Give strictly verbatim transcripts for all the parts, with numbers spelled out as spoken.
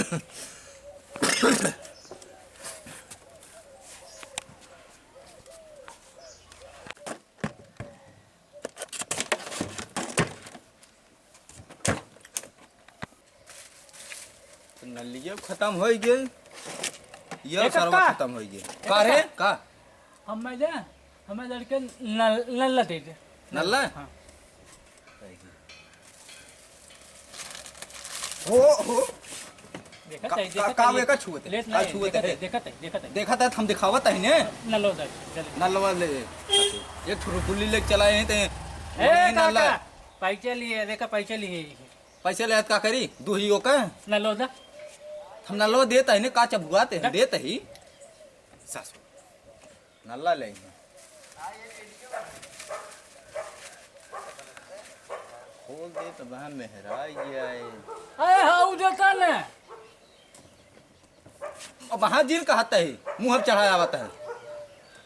नलिया खतम होइ गए, ये ए सरवा कक्का! खतम होइ गए। ए का रे? कक्का! का? हम मैं जा, हमें लड़के नल-, नल्ला दे दे। नल्ला? हाँ। हो, हो। देखत का, है, का, देखत का है, एका छुअत है? लेत का नहीं, छुअत देखत है? है, देखत है, देखत है। देखत है, हम दिखावत है ने। नलवा दे, जल्दी। नलवा ले। एक ठो गुल्ली लेके चलाए हैं ते। ए, वही नल्ला। काका, पैसा लिए, देखा, पैसा लिए। पैसा ले का करी? दुहियो का? नलवा दा। हम नलवा देत है ने, का चबुआत है, दा। देत है। सासू। नल्ला ले। खोल दे तो बहन मेहराई जाए। अरे हाँ, उ देखा ना। अब हाँ जिन कहता है, मुँह अब चढ़ाया आवता है।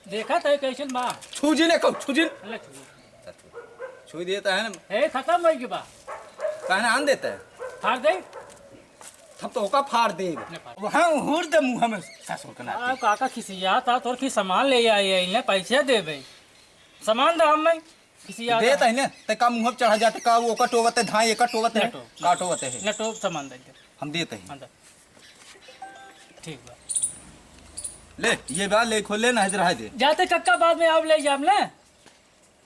देखा था कैसन बा? छू जिन एको, छू जिन। अल्लाह छू। छू देता है ना। ए, खतम होइ गई बा। कहना आन देता है। फाड़ दे। हम तो ओका फाड़ देब। ले फाड़। वहाँ हुर दे मुँह में ससुर के नाती। आ, काका खिसिया था, तोर की सामान ले आई है, इन्हें पैसे देबे। सामान दा हमें, खिसिया देत था। है ने, ते का मुँह पे चढ़ा जाते, का वो ओका टोवत है, धाई एका टोवत है, ना टोव। का टोवत है। ना टोव, सामान दे दे। हम देत है। हाँ, दा। ठीक बा। ले, ये बा, ले खोल ले, ना इधर है दे। जाते कक्का बाद में आप ले जाम ना।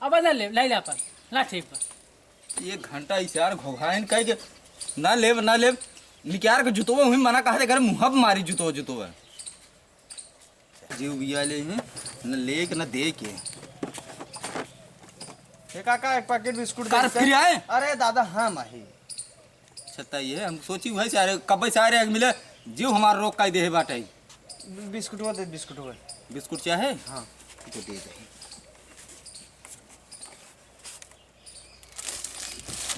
अब ना ले, ले ले अपन। ना ठीक बा। एक घंटा इशार घोघाइन कह के ना लेब, ना लेब। निकार के जुतोबे हुई मना कहते करे मुँह पे मारी जुतो, जुतोबे। जीव बिया ले हैं, न ले के न दे के। ए काका, एक पैकेट बिस्कुट दे कर दे। फिर आए? अरे दादा, हाँ माही। अच्छा, ये हम सोची भाई सारे, कब से आ रहे मिले, जीव हमार रोक काई दे बाटे। बिस्कुटवा दे, बिस्कुटवा। बिस्कुट चाहे? हाँ। तो दे दे।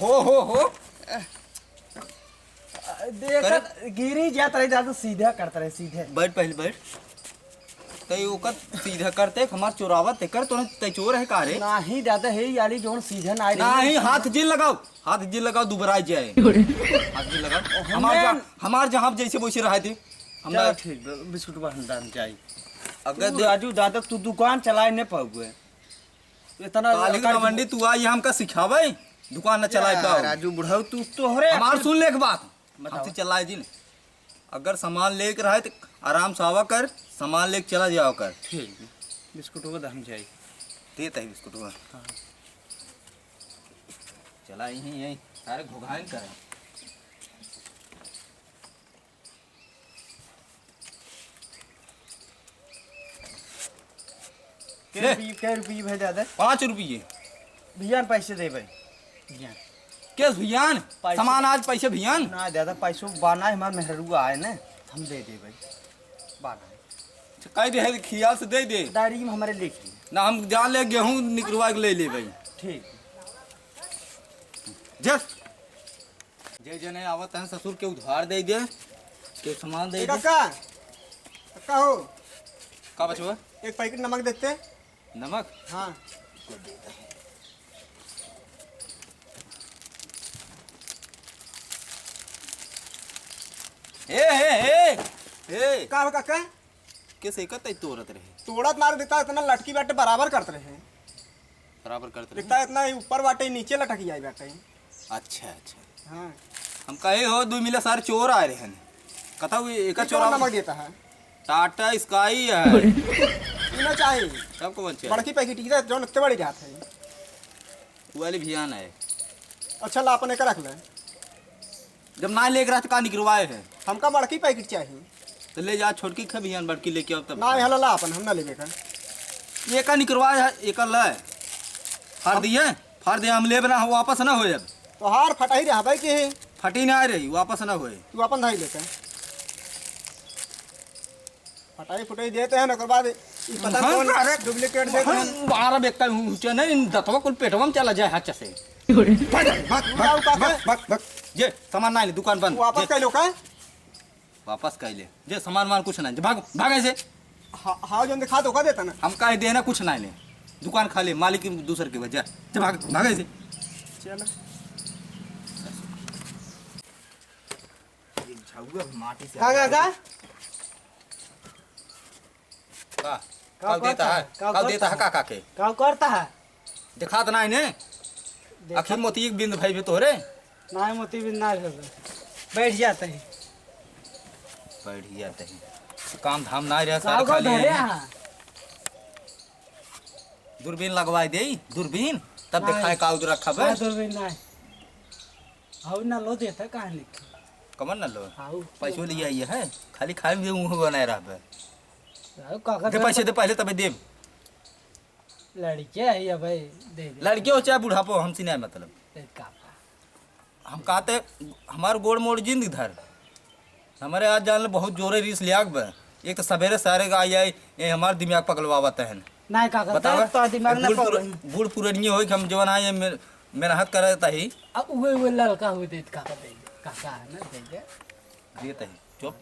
हो, हो, हो। देख, करे? गिरी जात रहे, दादा, सीधा करत रहे, सीधे। बैठ, पहले बैठ। तै ओकर सीधा करते, हमार चोरावत ते कर, तोने तै चोर है का रे? नाही, दादा, हे याली जोन सीधा ना रही। नाही, हाथ जिन लगाओ, हाथ जिन लगाओ, दुबराई जाए। हाथ जिन लगाओ। हमार हमें जा-, हमार जहाँ जैसे वैसे रहे थे। हम चलो ना ठीक बा, बिस्कुट बा हम दान जाई। अगर तू दे- राजू, दादा, तू दुकान चलाए न पाउबे। इतना काली का मंडी तू आई हमका सिखावे, दुकान न चलाए का। राजू बुढ़ऊ, तू तोहरे हमार आखिर सुन ले एक बात, बताओ। हमसे चलाए जिन। अगर सामान लेके रहे तो आराम से आवा कर, सामान लेके चला जावा कर। ठीक, बिस्कुटवा दे हम जाई। देत है बिस्कुटवा। हाँ। चला यहीं, यहीं सारे घोघाइन कर। कै ले। रुपये, कै रुपये भाई दादा? पाँच रुपये। भैया, हम पैसे देबे। भैया। कैस भैया? पैसे। सामान आज पैसे भैया? ना दादा, पैसों बाना है, हमार मेहरुआ आए ना, हम दे देबे। बाना है। अच्छा, कह दे है, खियाल से दे दे। डायरी में हमारे लिख ली। ना, हम जान ले गेहूँ निकलवा के ले लेबे। ठीक। जस। जे जने आवत हैं ससुर के उधार दे दे, के सामान दे ए दे। काका, काका हो, का बचवा? एक पैकेट नमक देते। नमक? हाँ। ए, ए, ए, ए। का हो काका? के से कतई तोड़त रहे? तोड़त ना रहे, देखता इतना लटकी बाटे, बराबर करत रहे। बराबर करत रहे। देखता इतना ही ऊपर बाटे, नीचे लटकी आई बाटे। अच्छा, अच्छा। हाँ। हम कहे हो, दुइ मिला सारे चोर आए रहे हैं। कथा हुई, एका ये चोर कौन नमक देता है? टाटा स्काई है। पीना चाहिए। सबको बन चाहिए। बड़की पैकेट की, जौन इतने बड़ी जात है। वो वाली भी आना है। अच्छा, ला, अपन एक रख ले। जब ना लेके रहत का निकरवाए है? हमका बड़की पैकेट चाहिए। तो ले जा, छोटकी खबियान बड़की लेके आओ तब। ना, यहाँ ला अपन, हम ना लेबे का। ये का निकरवाए है, ये का लाए। फाड़ दिए, फाड़ दिए, हम लेबे ना, वापस ना होए अब। तोहार फटाही रहबे के है। फटी ना रही, वापस ना होए। तू अपन धाई लेके। फटाई फुटाई देते हैं ना, ओकर बाद ई पता हाँ, कौन अरे, डुप्लीकेट देते हैं। हम बारह बेक्का ऊंचे नहीं, इन दतवा कुल पेटवा में चला जाए हाथ से। भाग, भाग, भाग, भाग, भाग, भाग। जे, सामान ना ले, दुकान बंद। वापस जे। कह लो का? वापस कह ले। जे, सामान वामान कुछ ना, जे, भाग, भाग ऐसे। हाँ, हाँ, जौन दिखा तो का देता ना। हम कह देना कुछ ना ले। दुकान खाली, मालिक दूसर के बजा। जे, भाग, भाग ऐसे। चलो। उहे माटी से का, का, का? का? का काऊ देता करता है? है? काऊ काऊ देता है करता है? काका के? काऊ करता है? दिखात नाही ने? देखा आखिर मोती एक बिंद भाई भी तोहरे? नाही, मोती बिंद नाही भाई। बैठ जाते हैं। बैठ जाते हैं। काम धाम नाही रहा, सारा काऊ का खाली धरे है। हाँ। दूरबीन लगवाई देई, दूरबीन, तब नाही। देखाए काऊ रखब। नाही, दूरबीन नाही। हाउ ना लो देता कहाँ लिखे? कमन ना लो? हाउ। पैसो लिया ये है, खाली खाए में मुँह बनाए रहबे। हाउ, काका दे साहब पैसे, दे पहले, तबे देब। लड़के है या भाई, दे दे। लड़के हो चाहे बुढ़ापो, हमसे नहीं मतलब। ए, काका। हम कहते, हमार गोड़ मोड़ जिंद धर। हमरे आज जान ले बहुत जोरे रीस लियाक बा। एक तो सबेरे सारे का आई आई, ये हमार दिमाग पगलवावत है। नाही काका, बतावा, तो दिमाग ना बूढ़ पुर-, पगल। बूढ़ पुरनिये होई कि हम जवन आए, ये मेर-, मेहनत करत ही। अब उहे, उहे ललका हुए देत काका दे दे। काका है ना, दे दे। देत ही, चुप।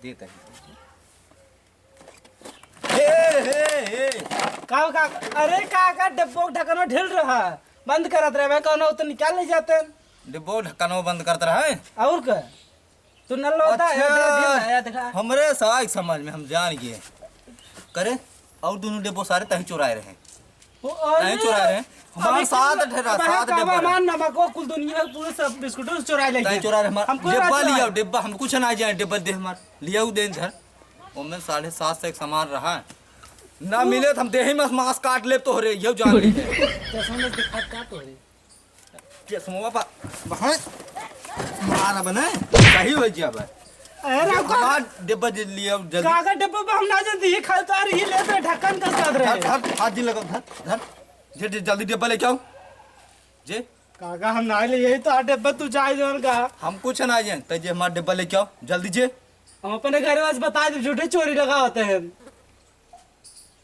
देत ही। हे, हे, हे। का, का, अरे काका, डिब्बो ढक्कनो ढील रहा, बंद करत रहे, कौनो तो निकाल ले जाते। डिब्बो ढक्कनो बंद करत रहा है। और का? तू नल होता है, अच्छा, ढील, ढील है, देखा। हमरे साग समझ में हम जान गए। करे, और दोनों डिब्बो सारे तही चुराए रहे। ओ, अरे, तही चुराए रहे। हमार अभी सात कुल, ढेरा, अब है सात का डिब्बा रहे। हमार नमको कुल दुनिया पूरे सब बिस्कुट चुराए ले तही गए। चुराए रहे, हमार हमको ना डिब्बा चुराए। लिया, डिब्बा हम कुछ ना जाए, डिब्बा दे हमार, लिया उ दे इधर। ओमे साढ़े सात सौ एक सामान रहा। ना मिले तो हम देही में मांस काट लेब तोहरे, यहू जान लीजिए। चश्मा में दिखात का तोहरे? चश्मा बा-, बहाए मारा बने, सही हो जाबे। अरे, ये राम का-, हमार डिब्बा दे लिया जल्दी। काका डिब्बा पे हम ना जल्दी ही खाए तो आ रही ले तो ढक्कन कस कर रहे। धर, धर, हाथ जी लगा, धर, धर। जे, जे, जल्दी डिब्बा लेके आओ। जे। काका हम ना ले, यही तो आ डिब्बा तू जाए जवन का। हम कुछ ना जाए, तो जे हमार डिब्बा लेके आओ, जल्दी जे। हम अपने घर वाले से बता दे, झूठे चोरी लगा होते हैं।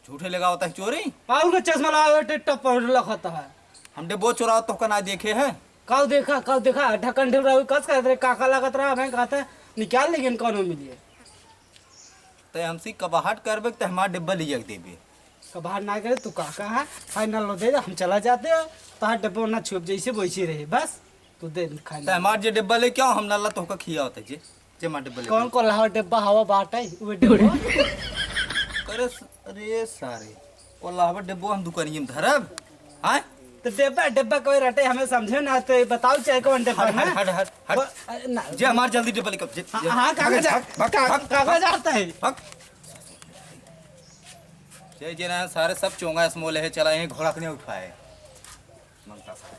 झूठे लगा होता है चोरी? और का चश्मा लगा हुआ, टिप टॉप पर लखता है। हम डिब्बो चोरावत तो का ना देखे है। काऊ देखा, काऊ देखा, ढक्कन ढील रहा, कस करत रहे, काका लागत रहा, हमें कहता है, निकाल लेकिन कौनो मिलिए। ते हमसे कबाहट करबे, ते हमार डिब्बा लिया के देबे। कबाहट ना करे, तू काका है, फाइनल लो दे दे, हम चला जाते हैं, तोहार डिब्बो ना छुप, जैसे वैसे रहे, बस, तू दे, खाए ते ना। हमार जे डिब्बा लेके आओ, हम नल्ला तोहका खिया होता जे। जे मार डिब्बा ले कौन ले। कोल्हावा डिब्बा हवा बाटे, उहे डिब्बा? अरे स-, अरे सारे, कोल्हावा डिब्बो हम दुकानिये में धरब? हाँ? तो डिब्बा, डिब्बा कोई रटे हमें समझे ना, तो बताओ चाहे कौन डिब्बा हट, है? हट, हट, हट, हट। वो, अरे ना। जे हमार जल्दी डिब्बा लेके, जे, हाँ, जे, हाँ, काका भाग, जा-, भाग, भाग, काका, भाग, काका जाता है। भाग। जे, जे ना सारे सब चोंगा small है, चला यहीं घोड़ा के नहीं उठाए। मंगता साहब।